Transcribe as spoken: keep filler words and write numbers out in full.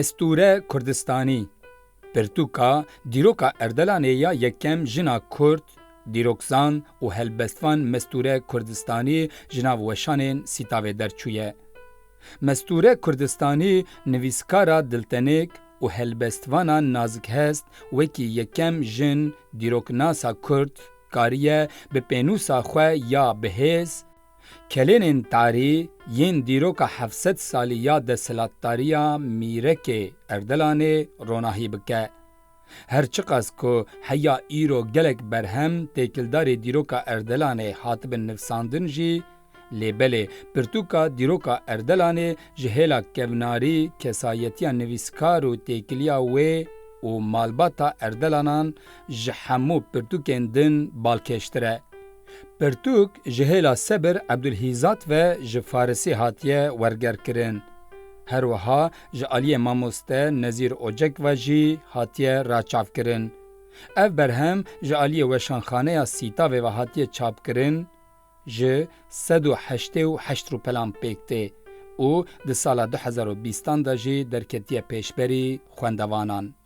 Mestûre Kurdistanî. Pirtûka dîroka Erdelanê ya yekem jina Kurd, dîrokzan û helbestvan Mestûre Kurdistanî ji nav weşanên Sîtavê derçûye. Mestûre Kurdistanî nivîskara diltenêk û helbestvana nazikhest wekî yekem jin dîroknasa Kurd kariye bi pênûsa xwe ya bihêz, kelênên tarî yên dîroka heft sed salî ya desthilatdariya Mîrekê Erdelanê ronahî bike. Her çiqas ku heya îro gelek berhem têkildarî dîroka Erdelanê hatibin nivsandin jî, lê belê pirtûka dîroka Erdelanê ji hêla kevnarî, kesayetiya nivîskar û têkiliya wê û malbata Erdelanan ji hemû pirtûkên din balkêştir e. Pirtûk ji hêla Sebir Ebdulhîzat ve ji Farisî hatiye wergerkirin. Her wiha ji aliyê mamoste Nezîr Ocek ve jî hatiye raçavkirin. Ev berhem ji aliyê Weşanxaneya Sîtavê ve hatiye çapkirin, ji sed û heştê û heşt rûpelan pêk tê û di sala du hezar û bîstan de jî derketiye pêşberî xwendevanan.